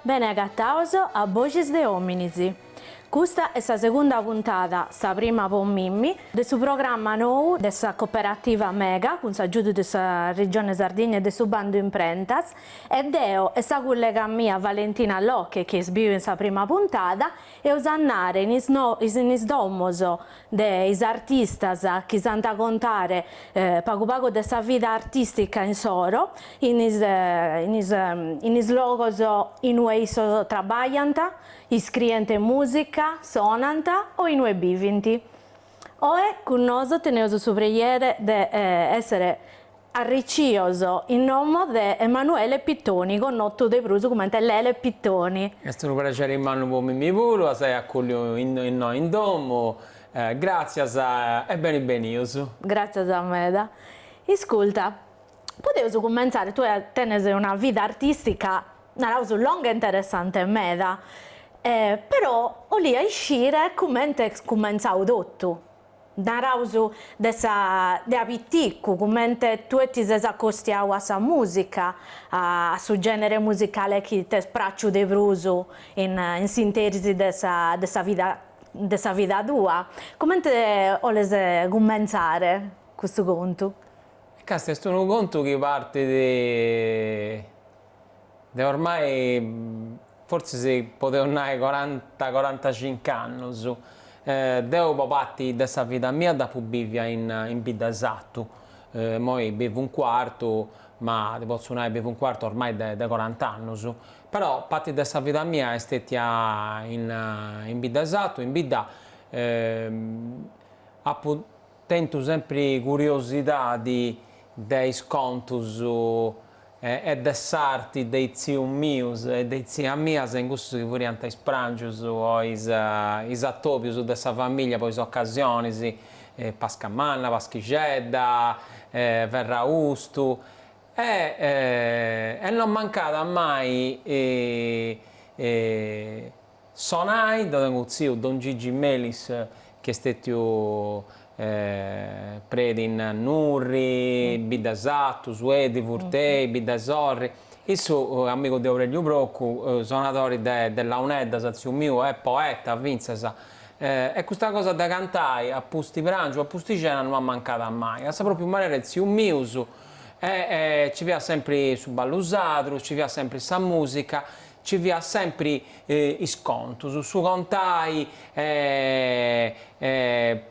Bene agatados a Boxis de Ominis. Custa est sa segunda puntada, sa prima po mimmi, de su programma nou de sa cooperativa Mega cun s'agiudu de sa Regione Sardigna e de su Bandu Imprentas e deo e sa cullega mia Valentina Loche chi eis biu in sa prima puntada eus a andare in is in is domos de is artistas chi s'ant a contare pagu pagu de sa vida artistica insoro in is in is in is logos inue issos traballant, iscrient mùsica, sonant o inue bivint. Oe cun noso teneus su prexere de èssere arricios in domo de Emanuele Pittoni, connotu de prus cummente Lele Pittoni. Est unu prexeri mannu po mimmi puru a s'ai acolliu innoi in domu, gràtzias e beni benius. Gràtzias meda. Isculta, podeus cumentzare, tue tenes una vida artìstica, naraus, longa e interessante meda, però 'olia iscire cummente est cumentzau totu. Naraus de sa de a piticu, cummente tue ti ses acostiau a sa musica, a su genere musicale chi t'est praciu de prus in in s'interis de sa de sa vida de sa vida tua. Comente 'oles cumentzare custu contu? Casta est unu contu chi partit de ormai Fortzis podeus nai coranta, corantacinc'annus. Deu po parti de sa vida mia dd'apu bivia in in Biddesatu, immoi bivu in Cuartu, ma ti potzu nai bivu in Cuartu ormai de de corant'annus, però parti de sa vida mia est stetia in in Biddesatu, in bidda apu tentu sempri curiosidadi de is contus e de s'arti de is tzius mius e de is tzias mias in cussus chi furiant is prangius o is is atobius de sa familia po is ocasionis, Pasca Manna, Paschixedda, Ferraustu e e non mancat mai Sonai, deu tengu unu tziu, don Gigi Melis, chi est stetiu predi in Nurri, Biddesatu, Sueddi, Furtei, Biddesorri, issu amigu de Aureliu Procu, sonadori de launeddas, tziu miu e poeta fintzas, e custa cosa de cantai a pusti prangiu, a pusti cena no ammancàt mai, a sa propriu manera is tzius mius e nci fiat sempri su ballu sadru, nci fiat sempri sa musica Nci fiat sempri is contus, su contai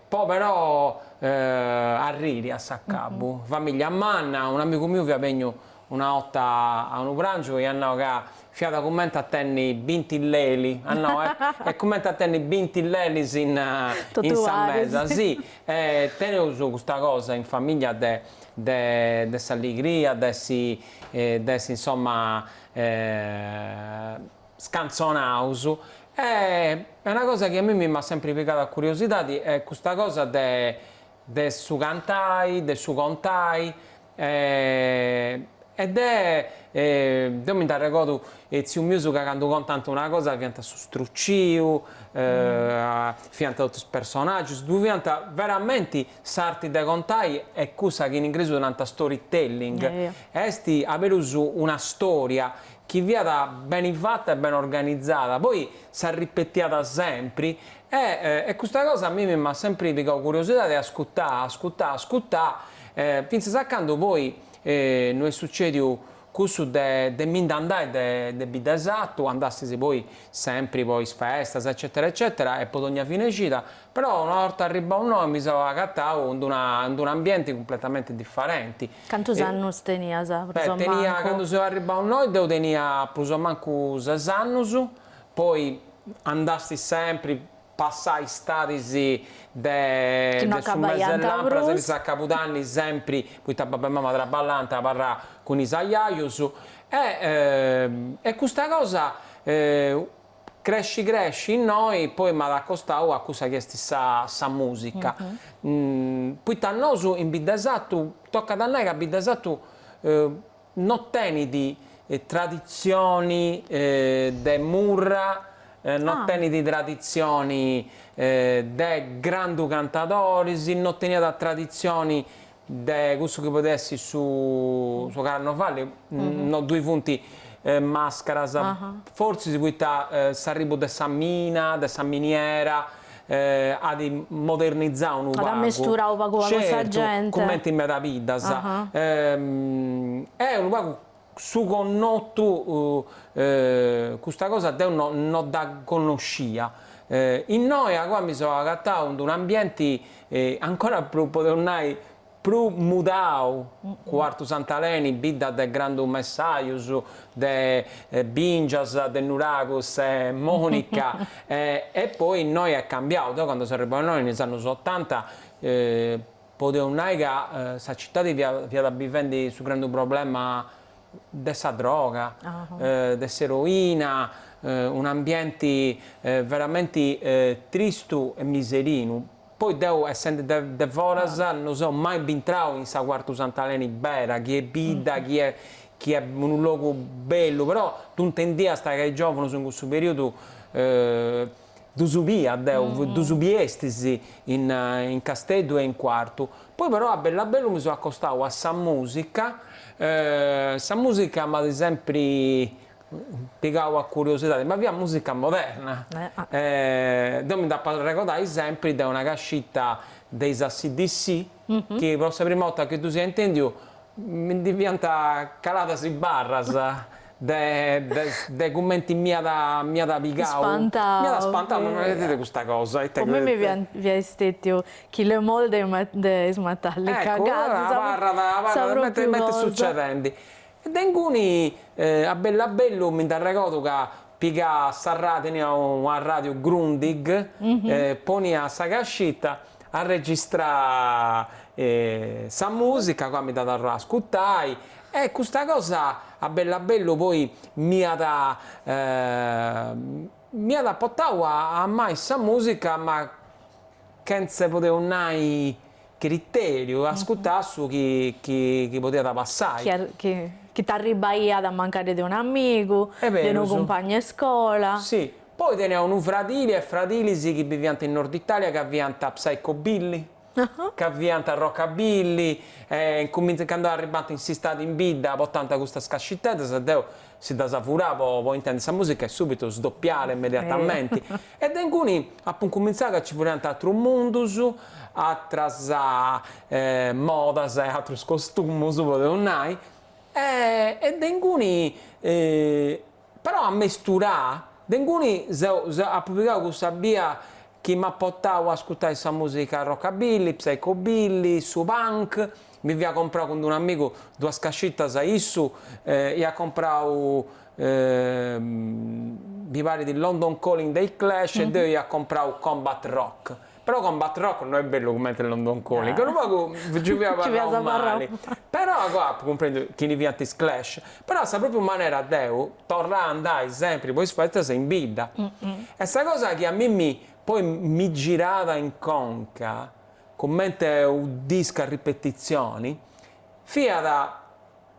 po però arriri a s'acabu. Familia manna, un'amigu miu fiat benniu una 'orta a unu prangiu e iat nau ca fiat cumenti a tenni binti Leli, at nau, est cumenti a tenni binti Lelis in sa mesa, si, teneus custa cosa in familia de de s'alligria, de essi de essi insomma scantzonaus e una cosa chi a mimmi m'at sempri pigau a curiosidadi est custa cosa de de su cantai, de su contai e de deu mi nd'arregodu tzius mius ca candu contant una cosa fiant su struciu, fiant totus is personaggius, ddu fiant veramenti S'arti de contai est cussa chi in ingresu nant storytelling, est aberus una storia chi fiat beni fata e beni organizada, poi s'arripetiat sempri e e custa cosa a mimi m'at sempri pigau curiosidadi e ascutà ascutà ascutà fintzas a candu poi no est sucediu Cussu de de mi nd'andai de de Biddesatu, andastis poi sempri po is festas eccetera eccetera e po dogna fin'e cida, però una 'orta arribbau innoi mi seu agatau in d'una in d'unu ambienti cumpletamenti differenti. Cantus annus tenias prus o mancu? Tenia, candu seu arribbau innoi deu tenia prus o mancu ses annus, poi andastis sempri Passai istadis de de su mesi 'e làmpadas fintzas a cabudanni sempri, poita babbu e mama traballant, abarrà cun is ajajus e e custa cosa. Cresci cresci innoi poi m'at acostau a cussa chi est sa sa musica, poita nosu in Biddesatu, tocat a nai ca Biddesatu no tenit traditzioni de murra, no tenit traditzioni de grandu cantadoris, no teniat traditzioni de cussu chi podit essi su su carnovali, no ddui funt mascaras, fortzis poita s'arribu de sa mina, de sa miniera, at modernizau unu pagu. At ammesturau pagu pagu sa gente. Certu, cumenti in meda biddas. E unu pagu su connotu, custa cosa deu no no dda connoscia. Innoi agoa mi seu agatau in d'unu ambienti ancora prus, podeus nai, prus mudau, Cuartu Sant'Aleni, bidda de grandu messajus, de bingias, de nuragus e Monica, e poi innoi est cambiau, deu candu seu arribau innoi in is annus otanta Podeus nai ca sa citadi fiat bivendi su grandu problema de sa droga, de s'eroina, un'ambienti veramenti tristu e miserinu. Poi deu essendi de foras no seu mai bintrau in sa Cuartu Sant'Aleni bera, chi est bidda, chi est chi est unu logu bellu, però ddu intendiast ca is giovunus in cussu periodu Ddus bia deu, ddus biestis in in Casteddu e in Cuartu. Poi però a bellu a bellu mi seu acostau a sa musica, sa musica m'at sempri pigau a curiosidadi, ma fiat musica moderna. Deu mi nd'apu arregodai sempri de una cascita de is ACDC, chi po sa prima 'orta chi ddus ia intendiu Mi ndi fiant caladas is barras de de cumenti m'iat m'iat pigau. Spantau. M'iat spantau, ma ita est custa cosa, ita. Po mimmi fiat stetiu Kill 'Em All de is Metallica. Eccu, abarrat abarrat, ma ita est succedendi. E de inguni a bellu a bellu mi nd'arregodu ca pigà sa radiu, tenia una radiu Grundig, ponia sa cascita Arregistrà sa musica, agoa mi dda torrà a ascutai e custa cosa a bellu a bellu poi m'iat m'iat portau a amai sa musica ma chentze podeus nai criteriu, ascutà su chi chi podiat passai. Chi t'arribaiat mancari de un'amigu, de unu cumpagnu 'e scola. Si, Poi tenia unu fradili e fradilis chi biviant in Nord Italia ca fiant psychobilly, ca fiant rockabilly e incuminz candu arribant in s'istadi in bidda portant custas casciteddas e deu si ddas furà po po intendi sa musica e subitu sdoppiare immediatamenti. E de inguni apu incuminzau ca ci furiant atrus mundus, atras modas e atrus costumus podeus nai e de inguni Però ammesturà, de inguni seu apu pigau cussa bia chi m'at portau a ascurtai sa musica rockabilly, psychobilly, su punk, mi fia comprau cun d'unu amigu duas cascitas, issu iat comprau mi parit London Calling de is Clash e deu ia comprau Combat Rock Però Combat Rock no est bellu cumenti London Calling, unu pagu nci fia abarrau mali, però agoa apu cumprendiu chini fiant is Clash, però a sa propriu manera deu torrà a andai sempri po is festas in bidda e sa cosa chi a mimmi poi mi girat in conca, cumenti unu discu a ripetizioni, fiat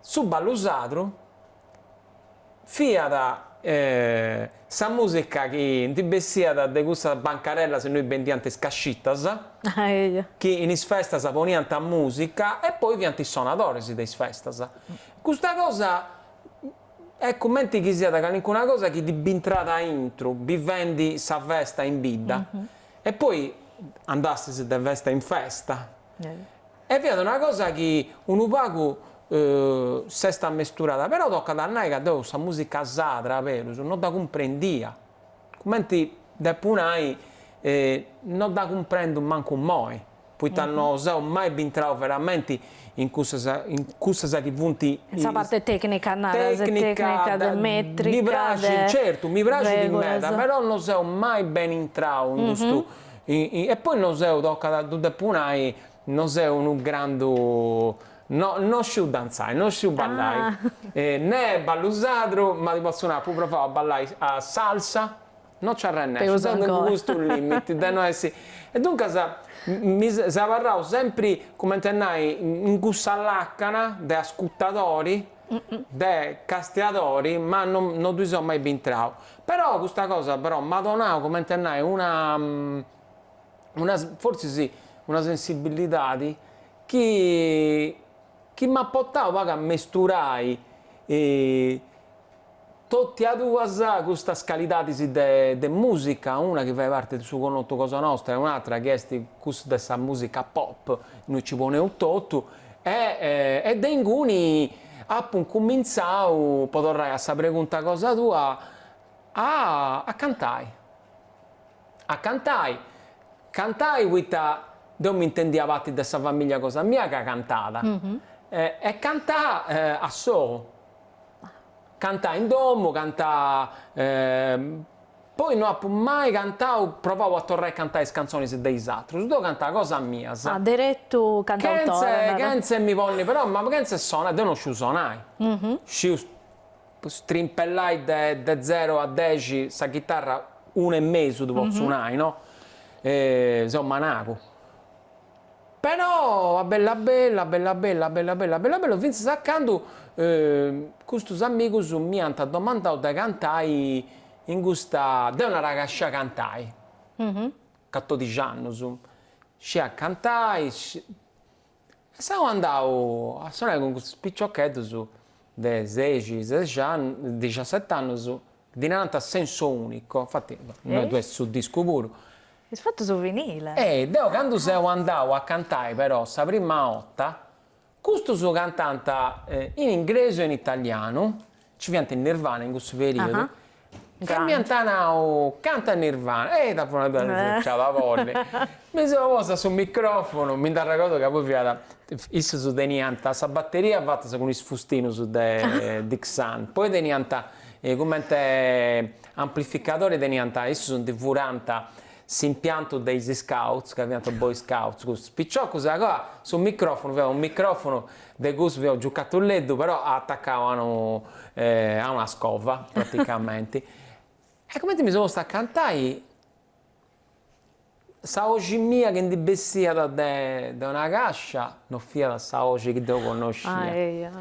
su ballu sadru Fiat sa musica chi ndi bessiat de cussas bancarellas innui bendiant is cascitas, chi in is festas poniant musica e poi fiant is sonadoris de is festas. Custa cosa est cumenti chi siat calincuna cosa chi ti bintrat aintru bivendi sa festa in bidda e poi andastis de festa in festa E fiat una cosa chi unu pagu s'est ammesturada, però tocat a nai ca deu sa musica sadra berus no dda cumprendia, cumenti depu nai no dda cumprendu mancu immoi, poita no seu mai bintrau veramenti in cussas in cussas chi funt In sa parte tecnica naras, tecnica de metrica, mi praxit, certu, mi praxit meda, però no seu mai beni intrau in custu E poi no seu, tocat, ddu depu nai, no seu unu grandu, no no sciu dantzai, no sciu ballai, ne ballu sadru, ma ti potzu nai, apu provau a ballai a salsa. No nci arrennesciu, deu tengu custu limiti de no essi, e duncas mi seu abarrau sempri, cumenti a nai, in cussa lacana de ascutadori, de castiadori, ma no no ddui seu mai bintrau. Però custa cosa però m'at donau, cumenti a nai, una una fortzis una sensibilidadi chi chi m'at portau pagu a mesturai Totu a duas custas calidadis de de musica, una chi fait parti de su connotu cosa nostra e un'atra chi est cussu de sa musica pop, innui ci poneus totu, e e de inguni apu incumintzau, po torrai a sa pregunta cosa tua, a a cantai. A cantai, cantai poita deu m'intendia parti de sa familia cosa mia ca cantat, e cantà a solu Cantà in domu, cantà poi no apu mai cantau, provau a torrai a cantai is cantzonis de is atrus, deu cantà cosas mias. Ah, deretu cantautore. Chentze mi ponni, però, ma chentze sonai, deu no sciu sonai, sciu strimpellai de de zero a dexi sa chitarra unu e mesu ddu potzu nai, no, seu managu Però a bellu a bellu, a bellu a bellu, a bellu a bellu, a bellu a bellu, fintzas a candu custus amigus m'iant domandau de cantai in custa, deu narà ca scia cantai, catodixi annus, scia cantai, e seu andau a sonai cun custus piciocheddus de seixi, sexi annus, dixiaset'annus, ddi narant Senso Unico, infati innoi ddu est su discu puru Eis fatu su vinile. E deu candu seu andau a cantai però sa prima 'orta, custus cantant in ingresu e in italianu, nci fiant is Nirvana in cussu periodu, e m'iant nau canta Nirvana, e ita nc'at a ponni, mi seu postu a su microfonu, mi nd'arregodu ca poi fiat, issus teniant sa batteria fatas cun is fustinus de Dixan, poi teniant Cumenti amplificadori teniant, issus ndi furant s'impiantu de is scouts, ca fiant boy scouts custus piciocus, e agoa su microfonu fiat unu microfonu de cussu, fiat unu giocatulleddu, però atacau a unu a una scova praticamenti. E cumenti mi seu postu a cantai Sa 'oxi mia chi ndi bessiat de de una cascia no fiat sa 'oxi chi deu connoscia.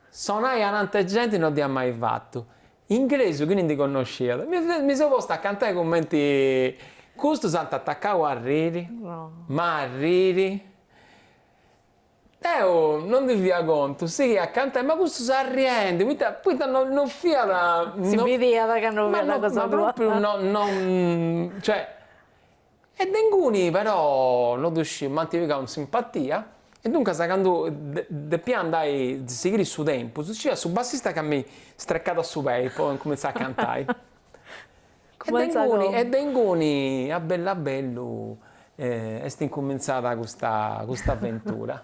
Sonai ananti 'e genti no dd'ia mai fatu. Ingresu chini ndi connosciat. Mi mi seu postu a cantai cumenti custus ant atacau a arriri, ma arriri Deu non ndi fia contu, sighia a cantai, ma custus arriendi, poita poita no no fiat Si bidiat ca no fiat cosa tua. Ma propriu no no cioè e de inguni però no ddu sciu, m'ant pigau in simpatia e duncas candu depia andai sighiri su tempus, nci fiat su bassista ca mi strecat su pei po incumintzai a cantai E de inguni, e de inguni a bellu a bellu est incumintzada custa custa aventura.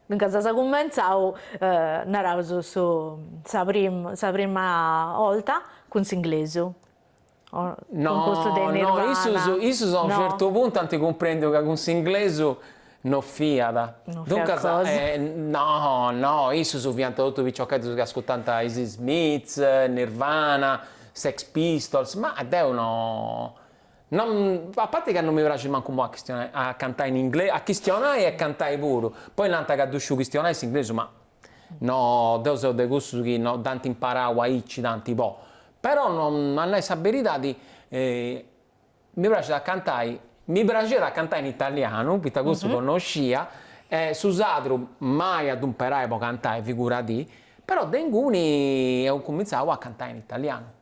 Duncas as cumentzau, naraus, su sa primu sa prima 'olta cun s'inglesu, o cun custu de No, no, Nirvana? issus issus a unu certu puntu ant cumprendiu ca cun s'inglesu no fiat. No fiat Duncas cosa. no, no, issus fiant totu piciocheddus chi ascurtant is Smiths, Nirvana, Sex Pistols, ma deu no no a parti ca non mi praxit mancu a chistionai a cantai in inglesu, a chistionai e cantai puru, poi nant ca ddu sciu chistionai s'inglesu ma no deu seu de cussus chi no dd'ant imparau aici tanti po, però no a nai sa beridadi Mi praxit a cantai, mi praxiat a cantai in italianu, poita cussu connoscia, e su sadru mai a ddu imperai po cantai, figuradì, però de inguni eu incumintzau a cantai in italianu.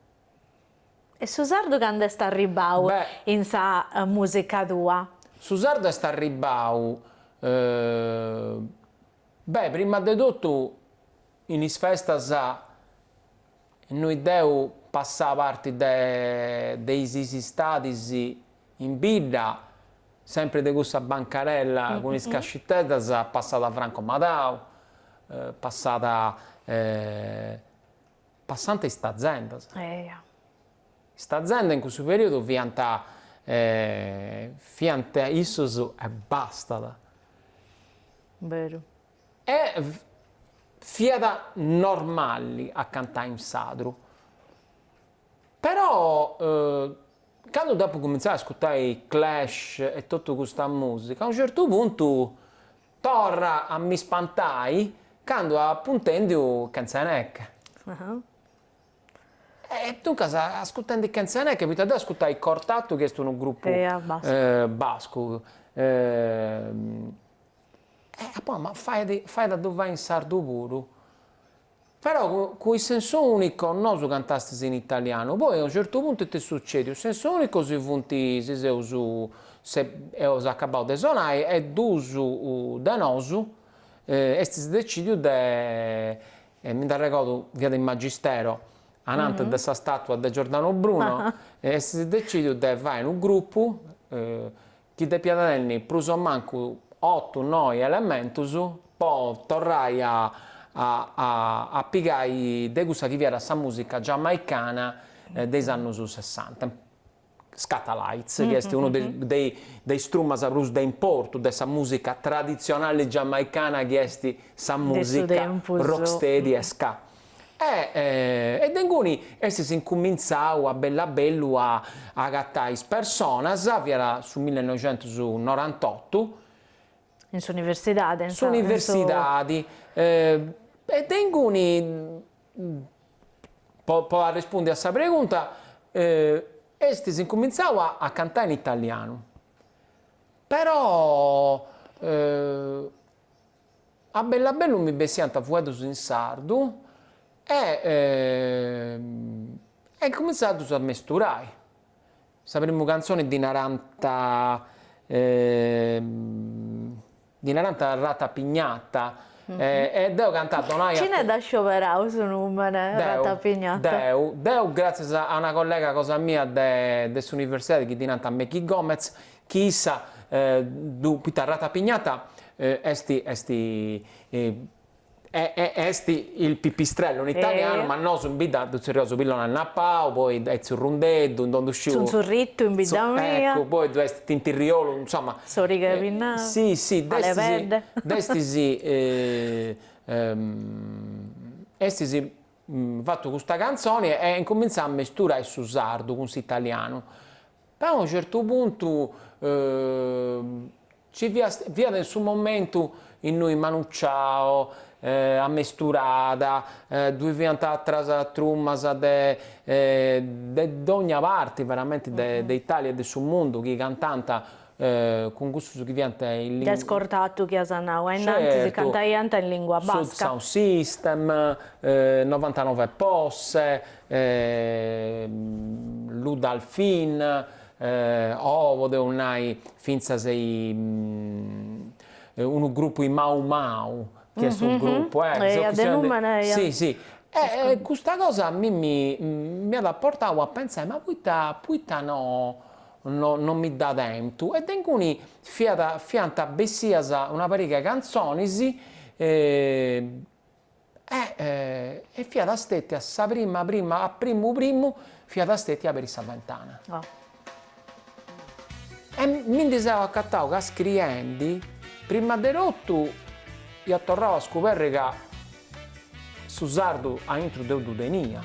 E su sardu candu est arribbau in sa musica tua? Su sardu est arribbau, beh, prima de totu in is festas innui deu passà parti de de is istadis in bidda, sempri de cussa bancarella cun is casciteddas, passat Franco Madau, passat passant is Tazendas. Is Tazenda in cussu periodu fiant fiant issus e bastat. Beru. E fiat normali a cantai in sadru. Però candu dd'apu cumintzau a ascurtai Clash e totu custa musica, a unu certu puntu torra a mi spantai candu apu intendiu Chentza 'e Neche. E duncas ascurtendi Chentza 'e Neche, poita deu ascurtai Kortatu chi est unu grupu bascu, e apu nau, ma fait fait a ddu fai in sardu puru Però cun is Senso Unico nosu cantastis in italianu, poi a unu certu puntu ita est sucediu, Senso Unico si funt, si seus, eus acabau de sonai e duus de nosu estis decidiu de, mi nd'arregodu, fiat in Magistero, ananti de sa statua de Giordano Bruno, estis decidiu de fai unu grupu chi depiat tenni prus o mancu otu noi elementus po torrai a a pigai de cussa chi fiat sa musica giamaicana de is annus sessanta, Skatalites, chi est unu de de is trumas prus de importu de sa musica traditzionali giamaicana chi est sa musica rocksteady e ska. E de inguni estis incumintzau a bellu a bellu a agatai is personas, fiat su millenoixentusnorantotu. In s'universidadi. In s'universidadi. E de inguni, po arrespundi a sa pregunta, estis incumintzau a cantai in italianu, però A bellu a bellu mi bessiant fueddus in sardu e e incumintzà a ddus amesturai. Sa primu cantzoni ddi narant ddi narant Rata Pignata e deu cantà donai a. Chini dd'at scioberau su numene Rata Pignata? Deu, deu gratzias a una collega cosa mia de de s'universidadi chi ddi nant Mecchi Gomez chi issa ddu poita Rata Pignata est est est il pipistrello in italianu ma nosu in bidda ddu tzerriaus pilloni annapau poi est tzurrundeddu non ddu sciu Tzuntzurrittu in bidda mia eccu poi ddu est tintirriolu insoma Soriga 'e pinnau si si Alevedde dd'estis estis fatu custa cantzoni e incumintzà a amesturai su sardu cun s'italianu Poi a unu certu puntu ci fiat fiat in su momentu innui Manu Chao Ammesturada, ddui fiant atras trumas de de dogna parti veramenti de de Italia e de su mundu chi cantant cun cussus chi fiant in De Kortatu chi as nau, a innantis cantaiant in lingua basca. Sud Sound System, novantanove Posse, Lou Dalfin, o podeus nai fintzas unu grupu i Mau Mau, chi est unu grupu, si si, e custa cosa a mimmi m'iat portau a pentzai, ma poita poita no no mi dda tentu, e de inguni fiat fiant bessias una pariga 'e cantzonis E e fiat stetia sa prima prima, a primu primu, fiat stetia Aberi sa ventana. E mi ndi seu acatau ca scriendi, prima de totu ia torrau a scuberri ca su sardu aintru deu ddu tenia.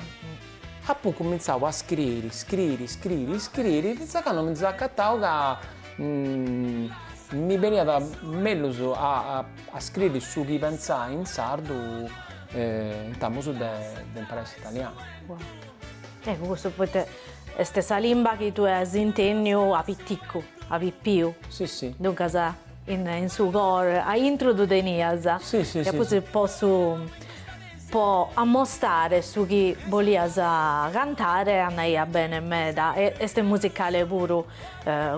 Apu incumintzau a scriri, scriri, scriri, scriri, fintzas a candu mi ndi seu acatau ca mi beniat mellus a a scriri su chi pentzai in sardu intamus de impreai s'italianu. Eccu, custu poita est sa limba chi tue as intenniu a piticu, a pipiu. Si si. Duncas in in su coro, a intro ddu tenias. Si si si. E a pustis po su po ammostare su chi bolias cantare andaiat bene meda e est musicale puru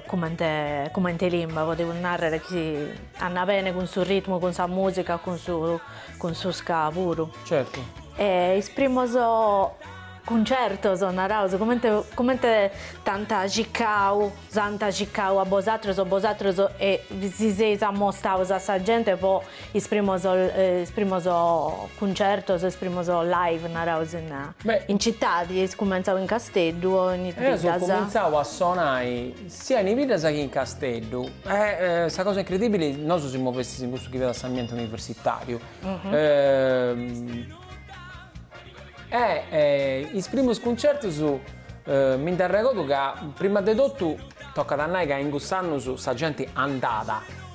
comente comente limba, podimus narrer chi andat bene cun su ritmu, cun sa musica, cun su cun su ska puru. Certu. E is primos cuncertos, naraus, comente comente t'ant circau S'ant circau a bosatrus o bosatrus e si seis ammostaus a sa gente po is primos is primos cuncertos, is primos live naraus in in citadi, eis cumentzau in Casteddu o in is biddas? Eus cumentzau a sonai sia in is biddas chi in Casteddu e sa cosa incredibili nosu si movestis in cussu chi fiat s'ambienti universitariu e is primus cuncertus. mi nd'arregodu ca prima de totu tocat a nai ca in cuss'annus sa genti andat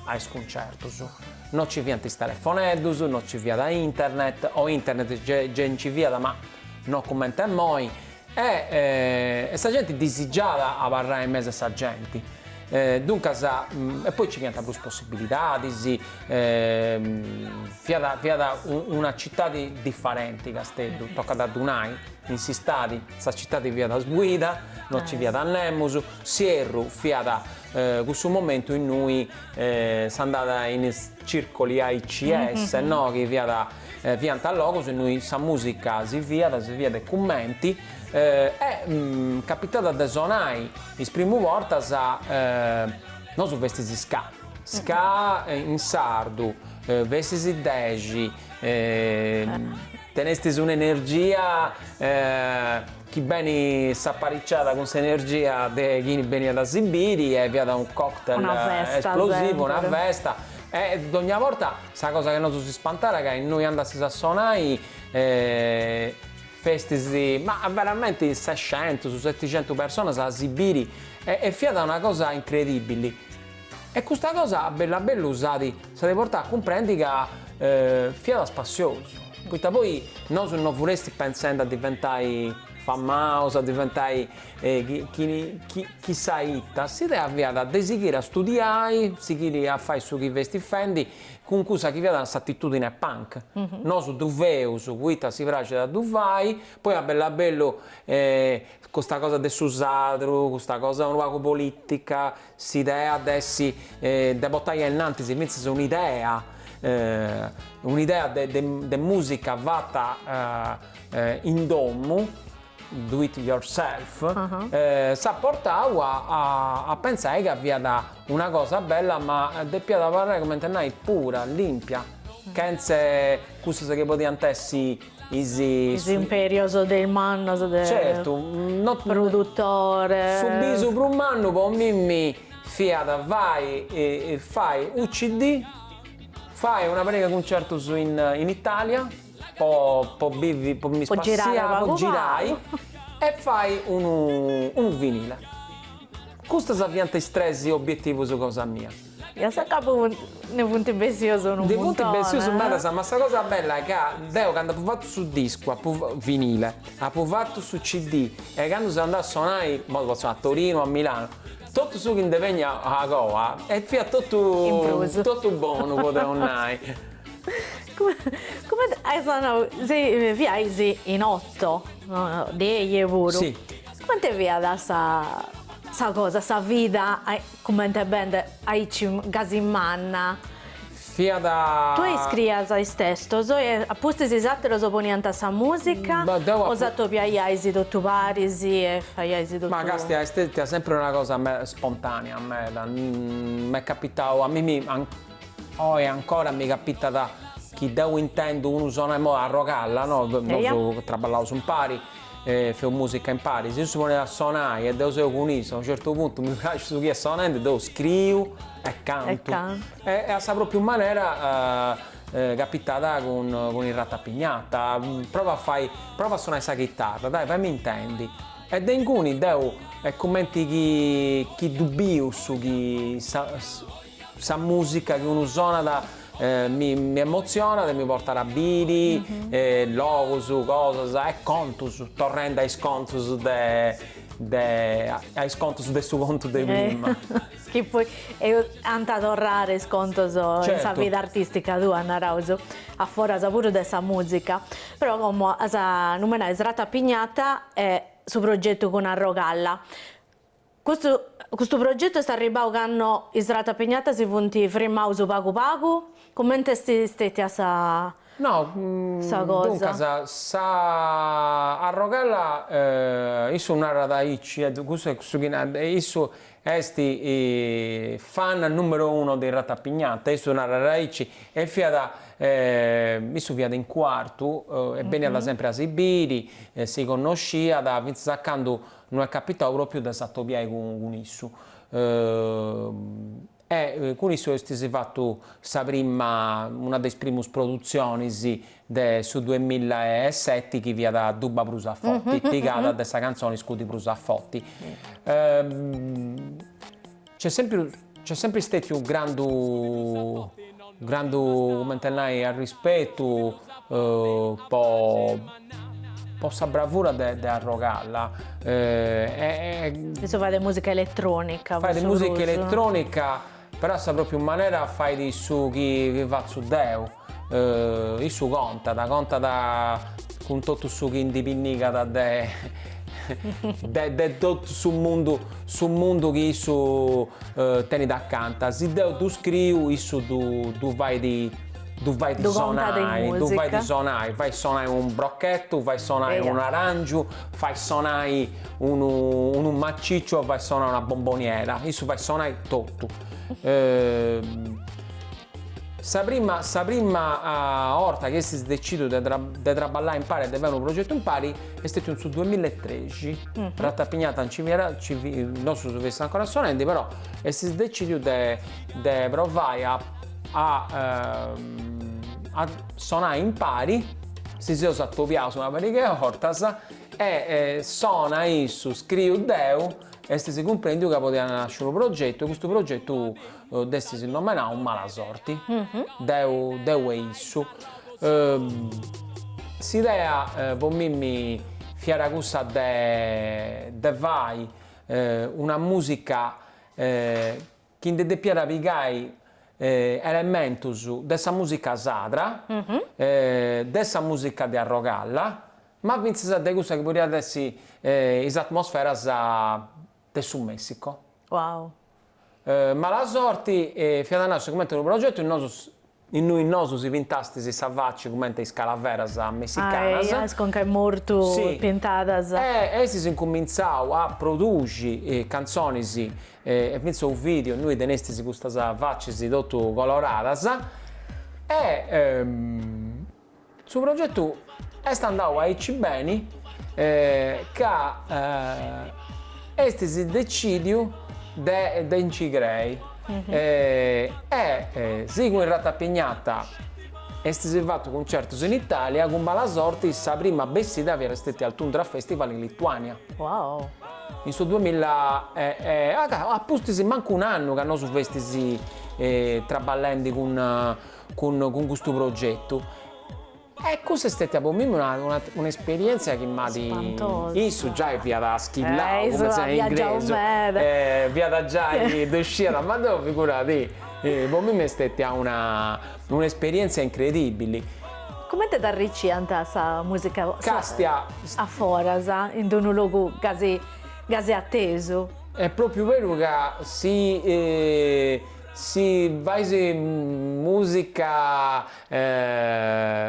a is cuncertus, no ci fiant is telefoneddus, no ci fiat internet, o internet gei nci fiat ma no cumenti immoi E sa genti disigiat abarrai in mesu a sa genti, duncas, e poi ci fiant prus possibilidadis, fiat fiat una citadi difarenti Casteddu, tocat a ddu nai, in s'istadi sa citadi fiat sbuida, no ci fiat nemus, s'ierru fiat cussu momentu innui s'andat in is circoli AICS, no, chi fiat Fiant logus innui sa musica si fiat, si fiat e cumenti, e capitat de sonai is primu bortas nosu festis ska, ska in sardu, festis dexi, tenestis un'energia chi beni s'apariciat cun s'energia de chini beniat a si biri e fiat unu cocktail esplosivu, una festa e dogna borta Sa cosa chi nosu si spantat ca innui andastis a sonai festis, ma veramenti sescentus, seticentus personas a si biri e fiat una cosa incredibili. E custa cosa a bellu a bellu s'at s'at portau a cumprendi ca fiat spassiosu, poita poi nosu no furestis pentzendi a diventai famaus, a diventai chi chi chissai ita, s'idea fiat de sighiri a studiai, sighiri a fai su chi festis fendi cun cussa chi fiat s'atitudine punk, nosu ddu feus poita si praxit a ddu fai, poi a bellu a bellu custa cosa de su sadru, custa cosa unu pagu politica, s'idea de essi de portai ainnantis fintzas un'idea, un'idea de de musica fata in domu do it yourself, s'at portau a a pentzai ca fiat una cosa bella ma depiat abarrai cumenti a nai pura, limpia, chentze cussas chi podiant essi is. Is imperios de is mannos de. Certu, no. Produttore. Su bisu prus mannu po mimmi fiat fai fai u CD, fai una pariga 'e cuncertus in in Italia po po bivi po mi spassiai po girai e fai unu unu vinile. Custas fiant is tres obietivus cosa mia. E a s'acabu ndi funt bessius unu muntoni. Ndi funt bessius medas, ma sa cosa bella est ca deu candu apu fatu su discu, apu vinile, apu fatu su CD e candu seu andau a sonai, imoi potzu nai a Torino, a Milano, totu su chi ndi beniat a coa e fiat totu totu bonu podeus nai. Cumenti as nau, fiais in otto, dexi puru. Si. Cumenti fiat sa sa cosa, sa vida cumenti band aici gasi manna? Fiat. Tui iscrias is testos e a pustis is ateros poniant sa musica o s'atobiaiais totu paris e faiais totu. Ma castia est stetia sempri una cosa spontanea meda, m'est capitau a mimi Oi ancora mi capitat chi deu intendu unu sonai imoi Arrogalla, no, nosu traballaus impari, feus musica impari, si issu si ponit a sonai e deu seu cun issu, a unu certu puntu mi praxit su chi est sonendi, deu scriu e cantu. E a sa propriu manera capitat cun cun is Ratapignata, prova a fai, prova a sonai sa chitarra, dai faimi intendi. E de inguni deu est cumenti chi chi ddu biu su chi sa Sa musica chi unu sonat mi mi emotzionat e mi portat a biri logus, cosas e contus, torrendi a is contus de de a is contus de su contu de prima. Chi poi ant a torrare is contos in sa vida artistica tua, naraus, a foras puru de sa musica. Però como as a numenai is Ratapignata e su progetu cun Arrogalla. Custu custu progetu est arribbau cando is Ratapignata si funt frimaus pagu pagu? Cumenti est stetia sa No, sa cosa? duncas, sa Arrogalla issu narat aici, e cussu est su chi narat, issu est fan numeru unu de is Ratapignata, issu narat aici, e fiat issu fiat in Cuartu e beniat sempri a si biri, si connosciat, fintzas a candu No est capitau propriu de s'atobiai cun issu. E cun issu estis fatu sa prima, una de is primus produtzionis de su duemilla e seti chi fiat Duba prus a foti, pigada de sa cantzoni Scudi prus a foti. Nc'est sempri nc'est sempri stetiu grandu grandu cumenti nai arrispetu po po sa bravura de de Arrogalla e Issu fait musica eletronica Fait musica eletronica però a sa propriu manera fait su chi chi fatzu deu Issu contat, contat cun totu su chi ndi pinnigat de de de totu su mundu su mundu chi issu tenit acanta. Si deu ddu scriu issu ddu ddu fait ddu fait sonai, ddu fait sonai, fait sonai unu brochetu, fait sonai unu arangiu, fait sonai unu unu maciciu o fait sonai una bomboniera, issu fait sonai totu. Sa prima sa prima 'orta chi estis decidiu de de traballai impari e de fai unu progetu impari est stetiu in su duemillaetrexi, Ratapignata nci fiat nci nosu festis ancora sonendi però estis decidiu de de provai a a a sonai impari, si seus atobiaus una pariga 'e 'ortas e sona issu scriu deu, estis cumprendiu ca podiat nasci unu progetu e custu progetu dd'estis nomenau Malasorti, deu deu e issu. S'idea po mimmi fiat cussa de de fai una musica chi ndi depiat pigai elementus de sa musica sadra, de sa musica de Arrogalla, ma fintzas de cussa chi podiat essi is atmosferas de su Messico. Wow. Malasorti fiat nàsciu cumenti unu progetu innui nosu si pintastis sa faci cumenti is calaveras messicanas. Ah, is conca 'e mortu pintadas. E estis incumintzau a produxi cantzonis e fintzas unu video innui tenestis custas facis totu coloradas e Su progetu est andau aici beni ca estis decidiu de de nci crei e si cun Ratapignata estis fatu cuncertus in Italia, cun Malasorti sa prima bessida fiat stetia al Tundra Festival in Lituania. Wow. In su duemilla e a pustis mancu un'annu ca nosu festis traballendi cun cun cun custu progetu e cussa est stetia po mimmi una un'esperientzia chi m'at issu giai fiat schillau cumenti si narat in ingresu fiat giai ddu sciat ma deu figuradì po mimmi est stetia una un'esperientzia incredibili. Comente dd'arriciant sa musica Castia a foras in d'unu logu gasi gasi atesu? Est propriu beru ca si Si fais musica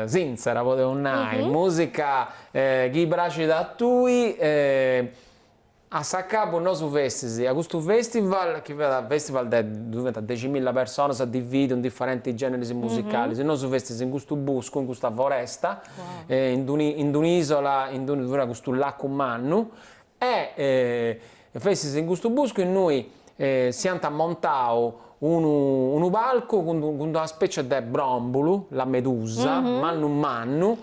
sintzera, podeus nai, musica chi praxit a tui, a s'acabu nosu festis a custu festival, chi fiat festival de, ddui fiant deximilla personas dividiu in differentis generis musicalis, nosu festis in custu buscu, in custa foresta, in d'un'isola, in ddui fiat custu lacu mannu E festis in custu buscu innui s'iant montau unu unu palcu cun cun una specie de brombulu, la medusa, mannu mannu,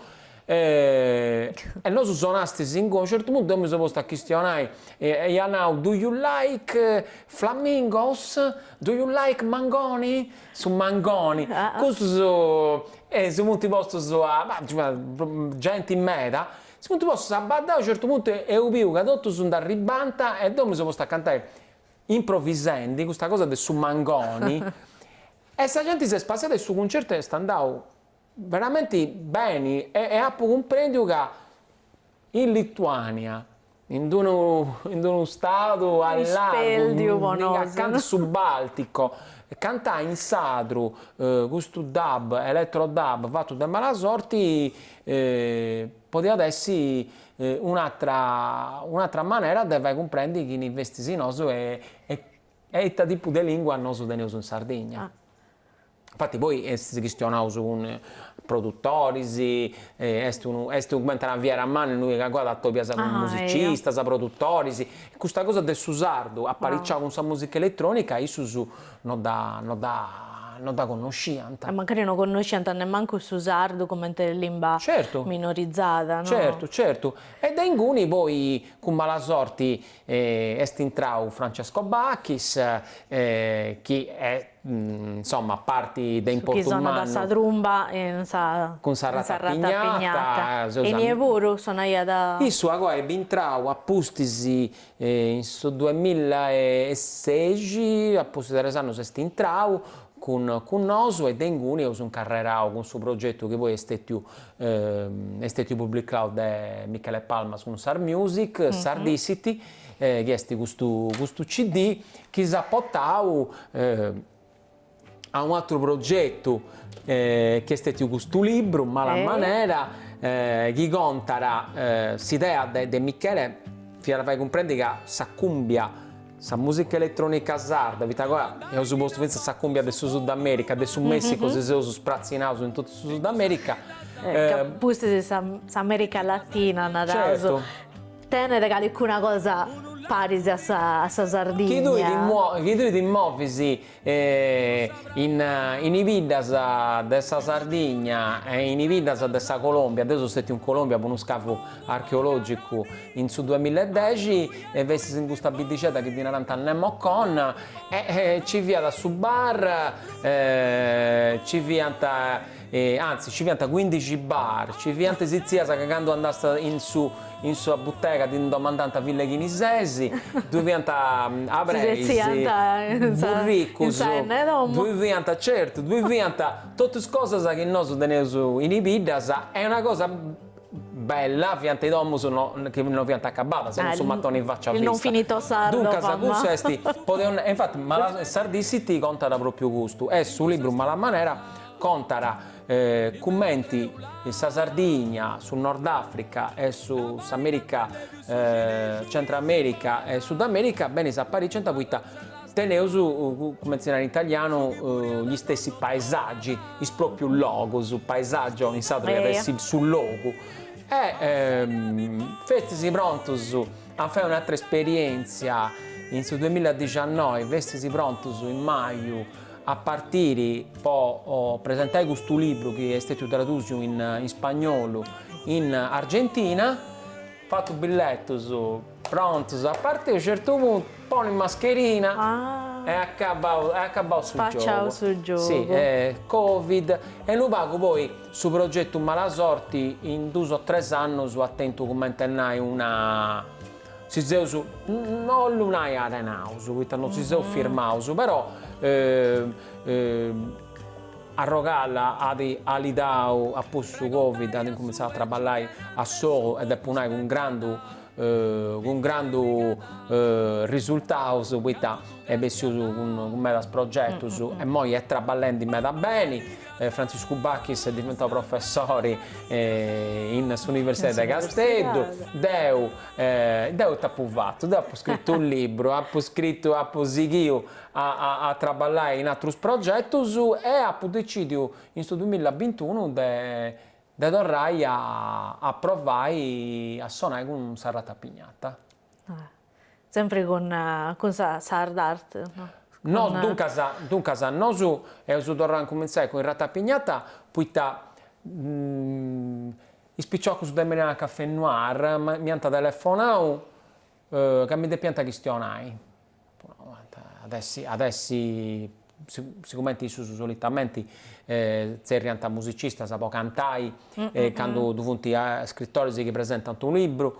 e nosu sonastis inguni, a unu certu puntu deu mi seu postu a chistionai e ia nau do you like flamingos, do you like mangoni, su mangoni, custus si funt postus a, genti meda Si funt postus a baddai a unu certu puntu eus biu ca totus nd'arribant e deu mi seu postu a cantai improvisendi custa cosa de su mangoni e sa genti s'est spassiada e su cuncertu est andau veramenti beni e apu cumprendiu ca in Lituania in d'unu in d'unu stadu a largu acanta su Baltico cantai in sadru custu dub electro dub fatu de Malasorti podiat essi un'atra un'atra manera de fai cumprendi chini festis nosu e e ita tipu de lingua nosu teneus in Sardigna. Infati poi estis chistionaus cun. Produtoris, est unu est cumenti una fiera manna innui ca agoa t'atobias cun musicistas, produtoris, custa cosa de su sardu apariciau cun sa musica eletronica issus no dda no dda no dda connosciant. E mancari no connosciant nemmancu su sardu comente limba minorizada, no? Certu, certu. E de inguni poi cun mala sorti est intrau Francesco Bachis chi est Insomma, parti de importu mannu. Chi sonat sa trumba in sa Cun sa Ratapignata. E inie puru sonaiat. Issu agoa est bintrau a pustis in su duamilla e sexi, a pustis de tres annus est intrau cun cun nosu e de inguni eus incarrerau cun su progetu chi poi est stetiu est stetiu publicau de Michele Palmas cun Sard Music, Sardicity, chi est custu custu CD chi s'at portau a unu aturu progetu chi est stetiu custu libru Mala Manera chi contat s'idea de Michele fiat fai cumprendi ca sa cumbia sa musica eletronica sarda poita agoa eus postu fintzas sa cumbia de su Sud America de su Messico si seus spratzinaus in totu su Sud America Ca pustis s'America Latina naraus Tenet calicuna cosa paris a sa a sa Sardigna. Chi tui ti chi tui ti movis in in i biddas de sa Sardigna e in i biddas de sa Colombia, deu seu stetiu in Colombia po unu scavu archeologicu in su duamilla e dexi e festis in custa biddixedda chi ddi narant Nemocon e ci fiat su bar, ci fiant Antzis, ci fiant cuindixi bar, ci fiant is tzias ca candu andast in su in sa butega ti domandant fillu 'e chini ses, ddui fiant abreis, burricus, ddui fiant, certu, ddui fiant totus cosas chi nosu teneus in is biddas e una cosa bella fiant is domus no chi no fiant acabadas e non su matoni faci a vista. Il non finito sardo Duncas cussu est, podeus nai, infati Sardicity contat propriu custu, est su libru Mala Manera Contat cumenti sa Sardigna, su Nord Africa e su s'America Centramerica e Sud America beni s'apariciant poita teneus, cumenti si narat in italianu, gli stessi paesaggi, is proprius logus, paesaggio in sardu iat essi su logu. E festis prontus a fai un'atra esperientzia in su duamilladixiannoi, festis prontus in maju a partiri po presentai custu libru chi est stetiu tradusiu in spagnolu in Argentina, fatu billetus prontus a partiri, a u' certu puntu poni mascherina e acabau e acabau su giogu. Su giogu. Si, Covid e unu pagu poi su progetu Malasorti in dus o tres annus at tentu cumenti a nai una Si seus, no 'ollu nai arenaus, poita no si seus firmaus, però Arrogalla at alidau a pustis su Covid, at incumintzau a traballai a solu e depu nai cun grandu cun grandu risultaus, poita est bessiu cun medas progetus e immoi est traballendi meda beni Frantziscu Bachis est diventau professori in s'Universidadi de Casteddu, deu deu ita apu fatu, deu apu scritu unu libru, apu scritu, apu sighiu a a traballai in atrus progetus e apu decidiu in su duamilla bintunu de de torrai a a provai a sonai cun sa Ratapignata. Sempri cun cun sa Sard Art no? No, duncas, duncas nosu eus torrau a incumintzai cun Ratapignata poita is piciocus de Meridiana Café Noir m'iant telefonau ca mi depiant chistionai, at essi at essi sigumenti issus solitamenti tzerriant musicistas po cantai candu ddu funt scritoris chi presentant unu libru,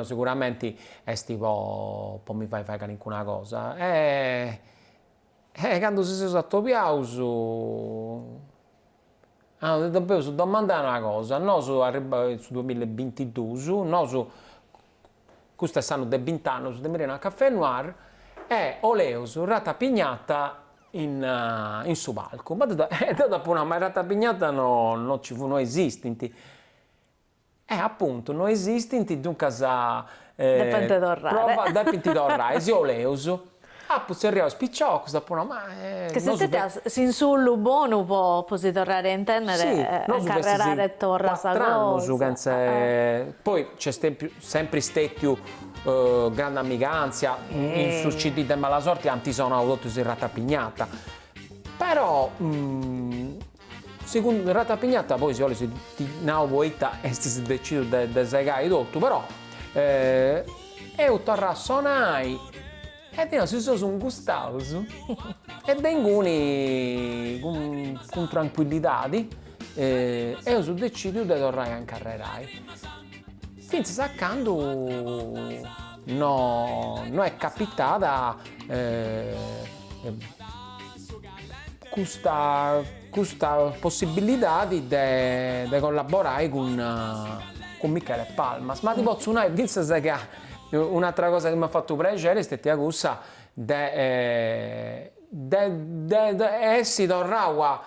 siguramenti est po po mi fai fai calincuna cosa e candu si seus atobiaus depeus domandai una cosa, nosu arribaus in su duamilla e bintidus, nosu Custu est s'annu de bint'annus de Meridiana Café Noir e 'oleus Ratapignata in in su palcu. Ma deu e deu dd'apu nau, ma Ratapignata no no ci no esistint. E apuntu, no esistint, duncas Depint torrai. Depint torrai, si 'oleus. Apu tzerriau is piciocus, apu nau, ma Che est stetia s'insullu bonu po po si torrare a intendere e incarrerare torra sa cosa. Cuatr'annus chentza poi nc'est sempri stetiu grandu amigantzia, in su CD de Malasorti ant sonau totus is Ratapignata, però segundu Ratapignata poi si 'olis ti nau poita estis decidiu de segai totu, però eus torrau a sonai E deu si seus gustaus e de inguni cun cun trancuillidadi eus decidiu de torrai a incarrerai, fintzas a candu no no est capitada custa custa possibilidadi de de collaborai cun cun Michele Palmas, ma ti potzu nai fintzas ca Un'atra cosa chi m'at fatu prexeri est stetia cussa de de de essi torrau a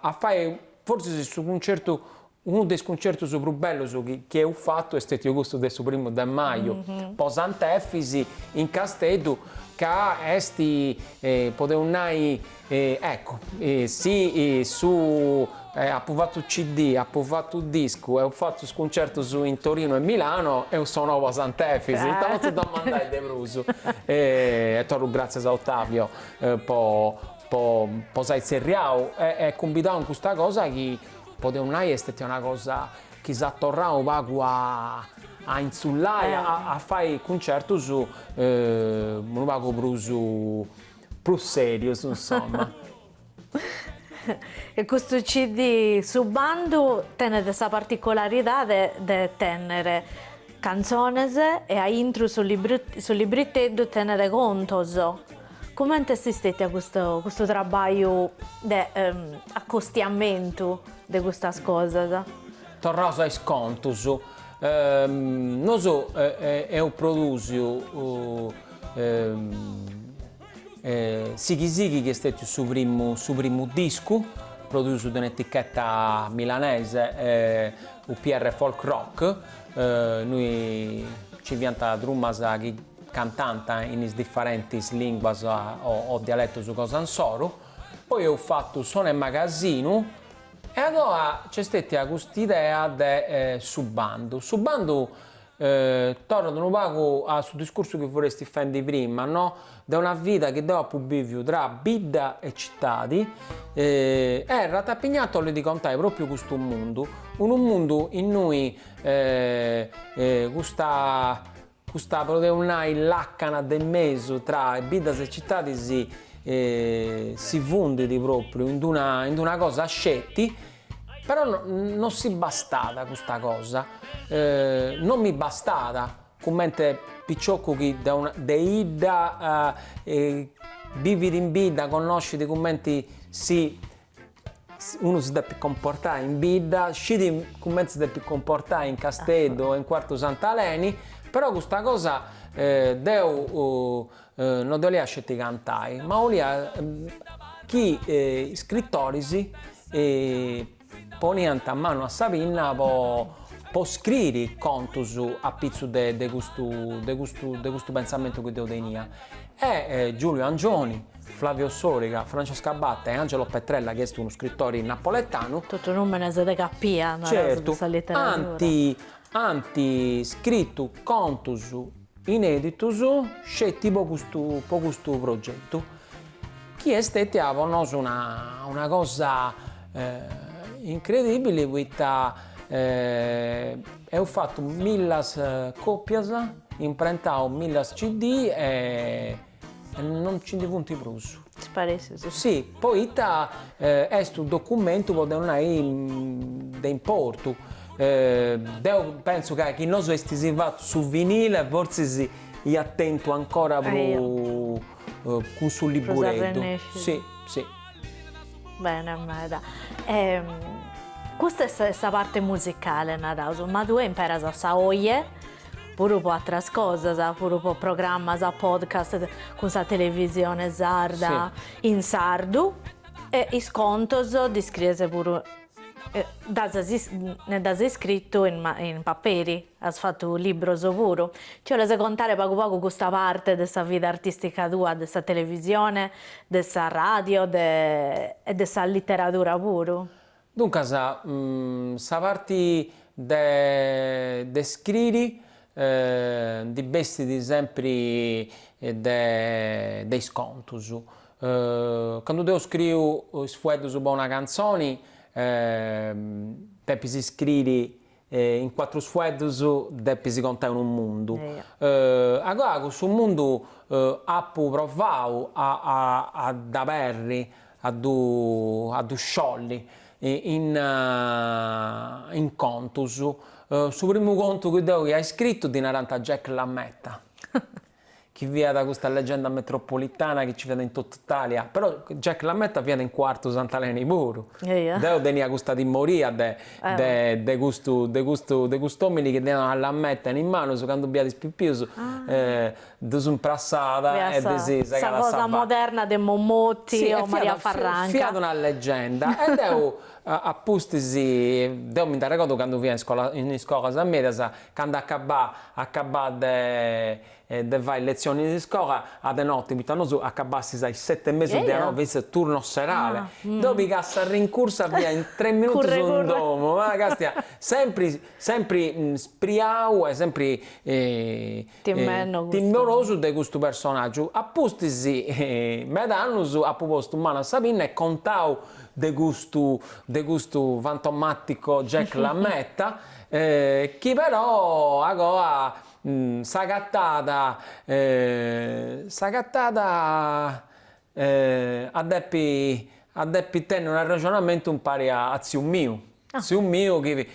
a fai fortzis su cuncertu, unu de is cuncertus prus bellus chi chi eus fatu est stetiu cussu de su primu de maju po Sant'Efis in Casteddu ca est podeus nai Ecco, si su apu fatu CD, apu fatu discu, eus fatu is cuncertus in Torino e Milano, eus sonau po Sant'Efis, ita potzu domandai de prus? E torru gratzias a Ottavio po po po s'ai tzerriau e cumbidau in custa cosa chi podeus nai est stetia una cosa chi s'at torrau u' pagu a a intzullai, a fai cuncertus unu pagu prus Prus serius, insomma. E custu CD Su Bandu tenet sa particularidade de tènnere cantzones e a intru su su libriteddu tenet contos. Comente est istètia custu custu traballu de acostiamentu de custas cosas? Torraus a is contus. Nosu eus prodùsiu Sighi Sighi chi est stètiu su primu su primu discu prodùsiu de un'etichetta milanese UPR Folk Rock innui nci fiant trumas chi cantant in is diferentis linguas o dialetus cosa insoru. Poi eus fatu Sona e Magasinu E agoa nc'est stètia cust'idea de su bandu. Su bandu torrat unu pagu a su discursu chi furesti fendi prima, no? De una vida chi deu apu bìviu tra bidda e citadi e Ratapignata 'olit contai pròpriu custu mundu, unu mundu innui custa Custa, podeus nai, làcana de mesu tra biddas e citadis si fundit pròpriu in d'una in d'una cosa sceti, però no si bastat custa cosa, no mi bastat cummente picioccu chi de una de 'idda bivit in bidda, connoscit cumenti si Unu si depit comportai in bidda, scit cumenti si depit comportai in Casteddu o in Cuartu Sant'Aleni, però custa cosa deu no dda 'olia sceti cantai, ma 'olia chi is scritoris poniant manu a sa pinna po po scriri contus apitzus de de custu de custu de custu pentzamentu chi deu tenia. E Giulio Angioni, Flavio Soriga, Francesca Abbate e Angelo Petrella, chi est unu scritori napoletanu. Totu nùmenes de capia, naraus, de sa literadura. Certu, ant scritu contus inèditus sceti po custu po custu progetu, chi est stètia po nosu una una cosa incredibili poita eus fatu millas còpias Imprentau millas CD e non nci ndi funt prus. Sparèssius. Si, poita est unu documentu podeus nai de importu. Deu pentzu ca chi nosu estis fatu su vinile fortzis iat tentu ancora prus cun su libureddu. Si, si. Bene meda. Custa est sa parte musicale, naraus, ma tue imperas sa 'oje puru po ateras cosas, puru po programmas, podcast cun sa televisione sarda in sardu e is contos dd'iscries puru. Dd'as ne dd'as iscritu in paperi, as fatu libros puru. Ci 'oles contare pagu pagu custa parte de sa vida artistica tua, de sa televisione, de sa radio de e de sa literadura puru? Duncas, sa parti de de scriri ndi bessit sempri de de is contus. Candu deu scriu is fueddus po una cantzoni depis scriri in cuatrus fueddus depis contai unu mundu. Agoa cussu mundu apu provau a a dd'aberri, a ddu a ddu sciolli in in contus. Su primu contu chi deu ia scritu ddi narant Jack Lametta chi fiat custa leggenda metropolitana chi nci fiat in totu Italia, però Jack Lametta fiat in Cuartu Sant'Aleni puru, deu tenia custa timoria de de de custu de custu de cust'omini chi teniat una lametta in is manus candu biiat is pipius ddus imprassat e ddis segat sa Sa cosa moderna de Mommoti o Maria Farranca. Fiat una leggenda e deu a pustis, deu mi nd'arregodu candu fia in iscola in is iscolas medias, candu acabà acabà de de fai letzionis in iscola a de notti, poita nosu acabastis a is seti e mesu de a notti, fiat turno serale, deu pigà sa rincursa fia in tres minutus in domu, ma castia, sempri sempri spriau e sempri timorosu de custu personaggiu, a pustis meda annus apu postu manu a sa pinna e contau de custu de custu fantomatico Jack Lametta chi però agoa s'agatat s'agatat a depi a depi tenni un'arrexonamentu impari a tziu miu, tziu miu chi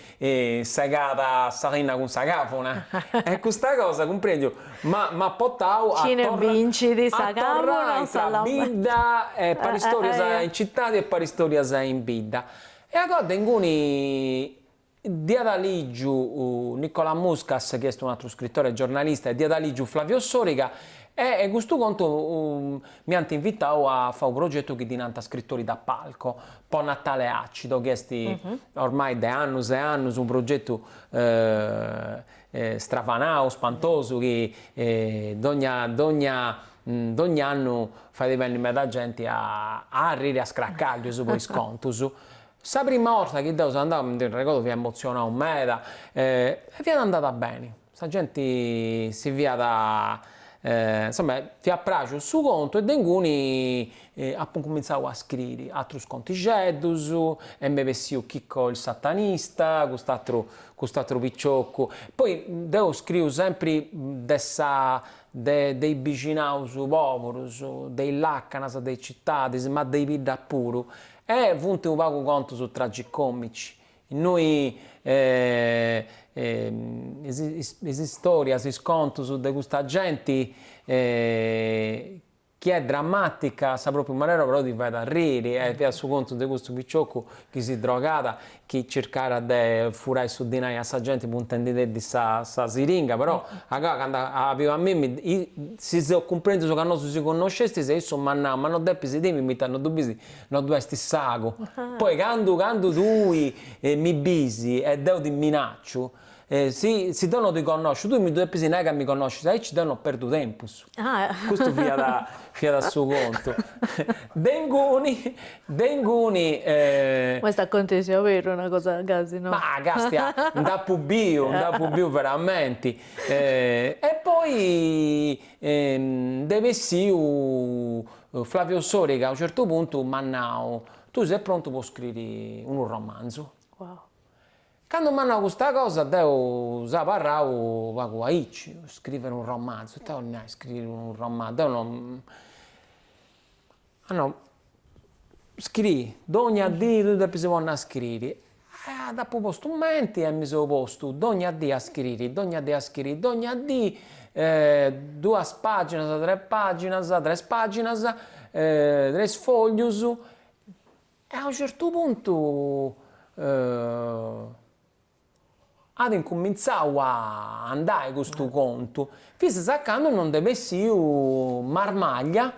segàt sa linna cun sa cavuna e custa cosa, cumprendiu, m'at portau a a torrai tra bidda e paristorias in citadi e paristorias in bidda. E agoa de inguni Dd'iat lìgiu Nicola Muscas, chi est un'atru scritori e giornalista, e dd'iat lìgiu Flavio Soriga, e custu contu m'iant invitau a fai unu progetu chi ddi nant Scrittori da palco, po Natale Acido, chi est ormai de annus e annus unu progetu stravanau, spantosu, chi dogna dogna dogna annu fait benni meda genti a arriri a scracàllius po is contus. Sa prima 'orta chi deu seu andau, mi ndi arregodu, fia emotzionau meda e fiat andada beni, sa genti si fiat, insoma, fiat praxiu su contu e de inguni apu incumintzau a scriri atrus contixeddus e m'est bessiu Chicco il satanista, cust'atru cust'atru piciocu, poi deu scriu sempri de sa de de is bixinaus poburus, de is lacanas de is citadis, ma de is biddas puru E funt unu pagu contus tragicomici, innui is istorias, is contus de custa genti chi est drammatica a sa propriu manera però ti fait arriri e fiat su contu de custu piciocu chi si drogàt, chi circàt de furai su dinai a sa genti puntendideddi sa sa siringa, però agoa candu at biu a mimmi si seus cumprendius ca nosu si connoscestis e issu m'at nau, ma no depis timi poita no ddu bis no ddu est s'agu, poi candu candu tui mi bisi e deu ti minacciu, si si deu no ti connosciu, tui mi ddu depis nai ca mi connoscis, aici deu no perdu tempus. Custu fiat fiat su contu. De inguni de inguni. Ma est acontèssiu aberu una cosa gasi, no? Ma castia, nd'apu biu, nd'apu biu veramenti. E poi nd'est bessiu Flavio Soriga a u' certu puntu m'at nau, tui ses prontu po scriri unu romanzu. Candu m'at nau custa cosa deu seu abarrau pagu aici, scrivere un romanzo, ita 'olit nai scriri unu romanzu, deu no at nau, scriri, dogna dì tui depis ponni a scriri E dd'apu postu in menti e mi seu postu dogna dì a scriri, dogna dì a scriri, dogna dì duas paginas, tres paginas, tres paginas, tres foglius e a u' certu puntu. At incumintzau a andai custu contu, fintzas a candu non nd'est bessiu Marmaglia,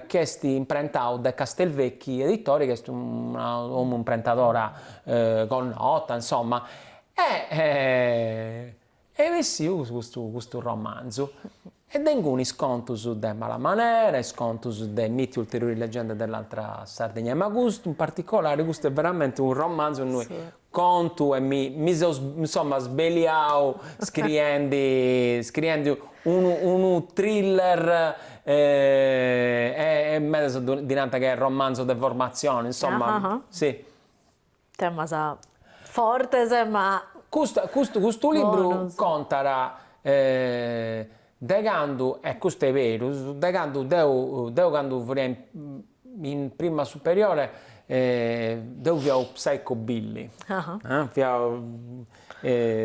chi est imprentau de Castelvecchi Editori, chi est una domu imprentadora connota, insoma, e est bessiu custu custu romanzu. E de inguni is contus de Mala Manera, is contus de Miti ulteriori leggende dell'altra Sardegna, ma custu in particolari, custu est veramenti unu romanzu innui contu e mi mi seu insoma sbeliau scriendi scriendi unu unu thriller e medas ddi nant ca est romanzo de formazione, insoma, si. Temas fortes ma. Custu custu custu libru contat de candu, e custu est berus, de candu deu deu candu furia in prima superiore deu fia u psychobilly, fia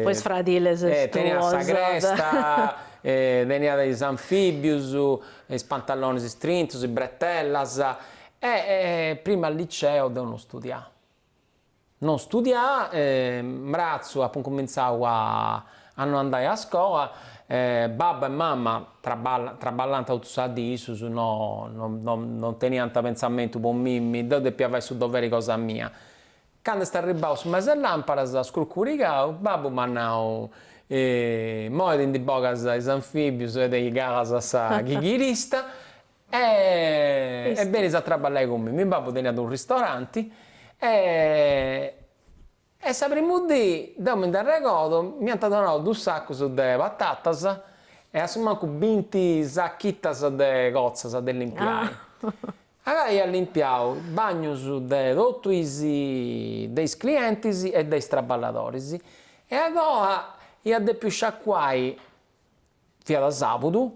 Po is fradiles tuos. Tenia sa cresta, tenia is anfibius, is pantalonis strintus, is bretellas E prima liceo deu non studià, non studià, mratzu apu incumintzau a a no andai a scola, babbu e mama traballant totu sa dì, issus no non teniant pentzamentu po mimmi, deu depia fai su doveri cosa mia. Candu est arribbau su mese 'e làmparas, scrucurigau, babbu m'at nau, Imoi ti ndi bogas is anfibius e ti calas a sa chighirista E benis a traballai cun mimmi. Babbu teniat unu ristoranti e e sa primu dì, deu mi nd'arregodu, m'iant donau dus sacus de patatas e a su mancu binti sachitas de cotzas de limpiai. Agoa ia limpiau bagnus de totu is de is clientis e de is traballadoris e agoa ia depiu sciacuai Fiat sabudu,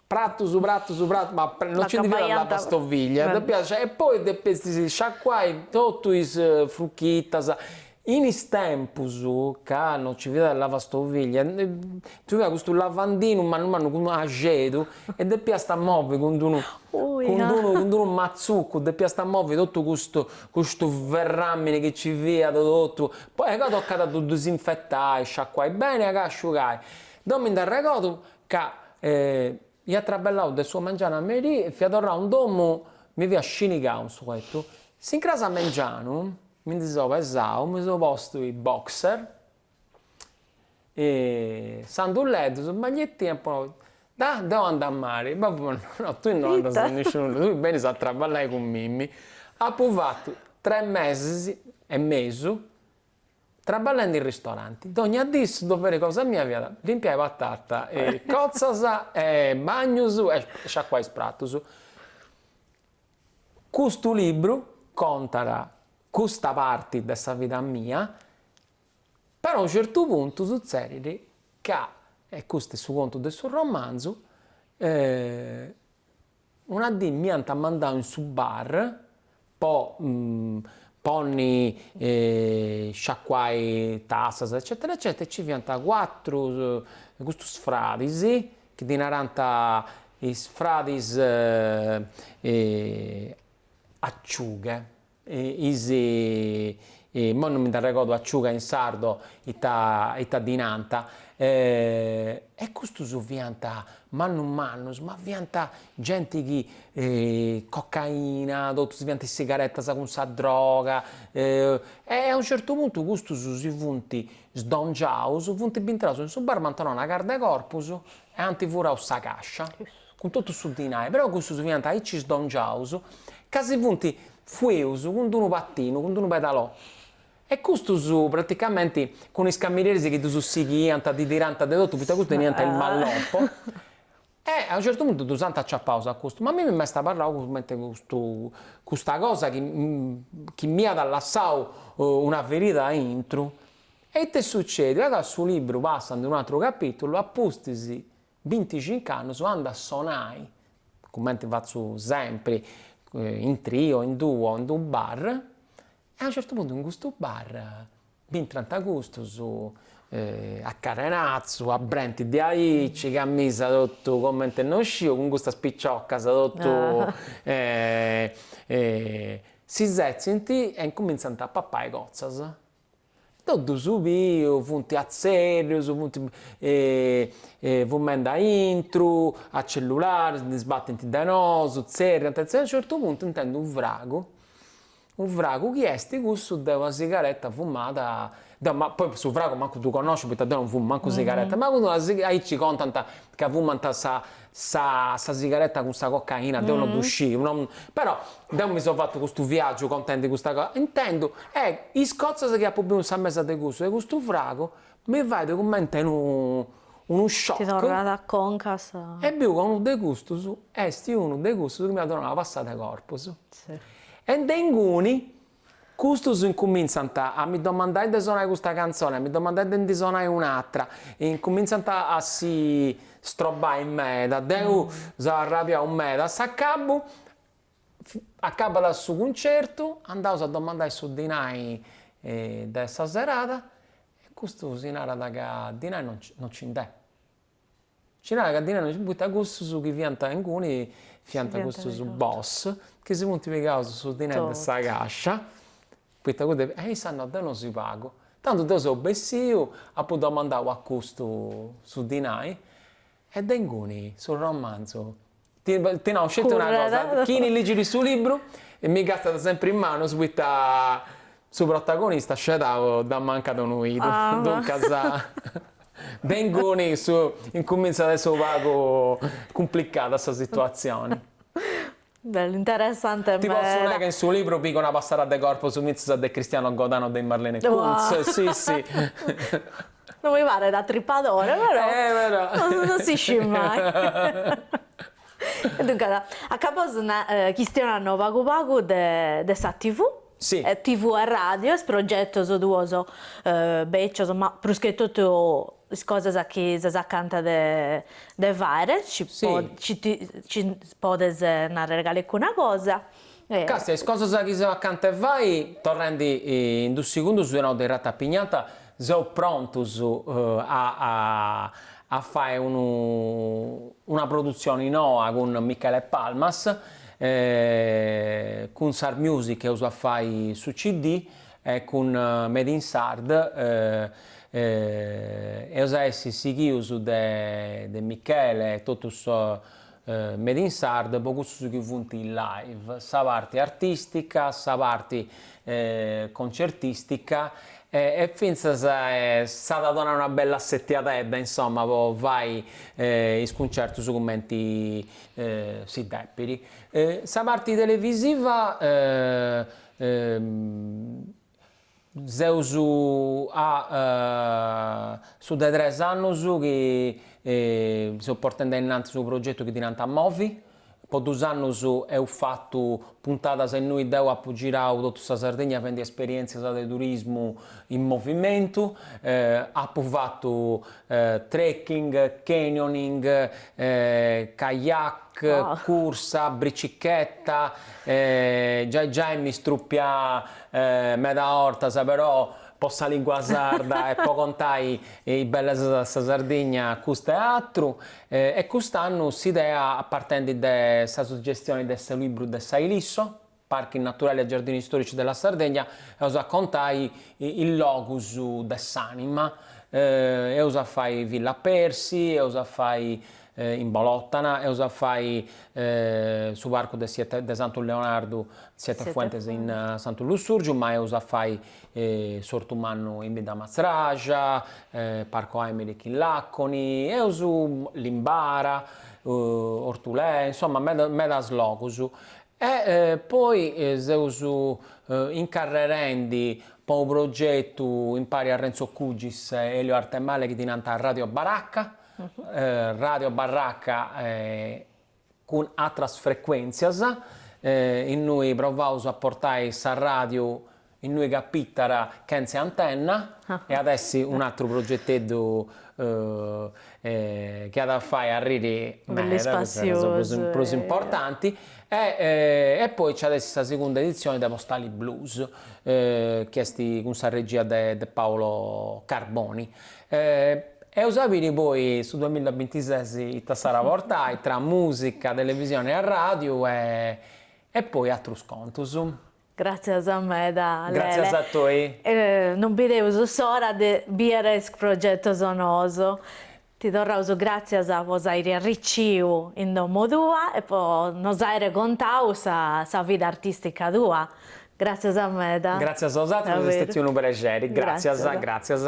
pratus pratus pratus, ma non nci ndi fiat lavastoviglie, depiat e poi depestis sciacuai totu is fruchitas, in is tempus ca non nci fiat lavastoviglie, nci fiat custu lavandinu mannu mannu cun axedu e depiast movi cun d'unu cun d'unu cun d'unu matzucu, depiast movi totu custu custu ferramini chi nci fiat totu, poi agoa tocat a ddu disinfetai, sciacuai beni e agoa asciugai. Deu mi nd'arregodu ca ia traballau de su mengianu a merì, fia torrau in domu, mi fia scinigau in su letu, s'incras a mengianu mi ndi seu pesau, mi seu postu i boxer, sandulleddus, magliettina e poi, da, deu andu a mari, babbu m'at nau, no, tui no andas a nisciunu logu, tui benis a traballai cun mimmi. Apu fatu tres mesis e mesu traballendi in ristoranti, dogna dì su doveri cosa mia fiat limpiai patata, cotzas e bagnus e sciacuai is pratus. Custu libru contat custa parti de sa vida mia Però a unu certu puntu sutzedit ca, e custu est su contu de su romanzu, una dì m'iant mandau in su bar po ponni sciacuai tassas eccetera eccetera e ci fiant cuatru custus fradis chi ddi narant is fradis acciughe Is immoi non mi nd'arregodu acciuga in sardo ita ita ddi nant e custus fiant mannus mannus ma fiant genti chi cocaina totu si fiant is sigaretas cun sa droga e a unu certu puntu custus si funt sdongiaus funt bintraus in su bar m'ant donau una carda 'e corpus e ant furau sa cascia cun totu su dinai, però cussus fiant aici sdongiaus ca si funt fuius cun d'unu patinu, cun d'unu pedalò. E custus praticamenti cun is camirieris chi ddus sighiant, ddi tirant de totu, poita custus teniant il malloppo, e a unu certu puntu ddus ant aciapaus a custus, ma a mimi m'est abarrau cumenti custu custa cosa chi chi m'iat lassau una ferida aintru. E ita est sucediu? Ca su libru passat in d'unu ateru capitulu, a pustis Binticinc'annus andu a sonai, cumenti fatzu sempri, in trio, in duo, in d'unu bar, e a unu certu puntu in custu bar bintrant custus a carenatzu, a brenti de aici, camisa totu cumenti no sciu, cun custas piciocas totu si setzint e incumintzant a papai cotzas. Deu ddus biu, funt a tzerrius, funt fumendi aintru, a cellularis, ndi sbatint de nosu, tzerriant e a u' certu puntu intendu unu fragu, unu fragu chi est cussu de una sigaretta fumada, deu ma poi su fragu mancu ddu connosciu poita deu non fumu mancu sigaretta, ma cun una aici contant ca fumant sa sa sa sigaretta cun sa cocaina, deu no ddu sciu, non però deu mi seu fatu custu viaggiu contendi custa cosa, intendu e is cosas chi apu biu in sa mesa de cussu e custu fragu mi fait cumenti unu unu shock. Ti torrat a conca sa. E biu ca unu de custus est unu de cussus chi m'iat donau una passada 'e corpus. E de inguni Custus incumintzant a mi domandai de sonai custa cantzoni, a mi domandai de ndi sonai un'atra, incumintzant a si strobai meda, deu seu arrabiau meda, a s'acabu acabat su cuncertu, andaus a domandai su dinai de sa serada e custu si narat ca dinai non nci nd'est. Ci narat ca dinai non poita cussus chi fiant inguni fiant custus boss chi si funt pigaus su dinai de sa cascia, poita cuddu e issa no deu no si pagu. Tandu deu seu bessiu, apu domandau a custu su dinai e de inguni su romanzu Ti ti nau sceti una cosa, chini ligit su libru mi castiat sempri in manus poita su protagonista scedau dd'ammancat unu idu, duncas de inguni su incumintzat a essi unu pagu cumplicada sa situatzioni. Bellu, interessante meda. Ti potzu nai ca in su libru pigu una passada de corpus fintzas de Cristiano Godano de Marlene Kuntz, si si. Non mi paret atripadore, però eh, però. non si scit mai. E duncas, acabaus chistionanno pagu pagu de de sa TV, si. TV e radio, is progetos tuos becios, ma prus che totu is cosas chi ses acanta de de fàere, ci ci podes narrer calicuna cosa Castia, is cosas chi seu acanta 'e fai, torrendi in dus segundus ti nau de Ratapignata, seus prontus a a fai unu una produtzioni noa cun Michele Palmas, cun Sard Music eus a fai su CD e cun Made in Sard eus a essi sighius de de Michele e totus Made in Sard po cussus chi funt is live, sa parti artistica, sa parti concertistica e fintzas s'at a donai una bella assetiadedda insoma po fai is cuncertus cumenti si depit. Sa parti televisiva Seus a su de tres annus chi seus portendi ainnantis unu progetu chi ddi nant Movi, po dus annus eus fatu puntadas innui deu apu girau totu sa Sardigna fendi esperientzias de turismu in movimentu, apu fatu trekking, canyoning, kayak, cursa, bricicheta, giai giai mi struppia meda 'ortas, però po sa lingua sarda e po contai is bellesas de sa Sardigna custu e atru. E cust'annu s'idea partendi de sa sugestioni de su libru de sa Ilisso, Parchi naturali e giardini storici della Sardegna, eus a contai is logus de s'anima, eus a fai Villa Persi, eus a fai in Bolòtana, eus a fai su parcu de siete de Santu Leonardu Siete Fuentes in Santu Lussurgiu, ma eus a fai s'Ortu Mannu in Bidda Matzraxa, Parco Aymerich in Làconi, eus Limbara, Ortulè, insoma meda medas logus E poi seus incarrerendi po unu progetu impari a Renzo Cugis e Elio Artemale chi ddi nant Radio Baracca, Radio Baracca cun atras frecuentzias, innui provaus a portai sa radiu innui capitat chentze antenna e at essi un'atru progeteddu chi at a fai arriri meda, custa est sa cosa prus importanti, e poi nci at essi sa segunda editzioni de Postali Blues, chi est cun sa regia de Paolo Carboni. Eus a biri poi su duamillabintises ita s'at a portai tra musica, televisioni e arradiu e poi atrus contus. Gràtzias meda Lele. Gràtzias a tui. Non bideus s'ora de bìere is progetos noos. Ti torraus gràtzias po s'airi arriciu in domo tua e po nos aere contau sa sa vida artìstica tua. Gràtzias meda. Gràtzias a 'osatrus, est stetiu unu prexeri. Gràtzias, gràtzias.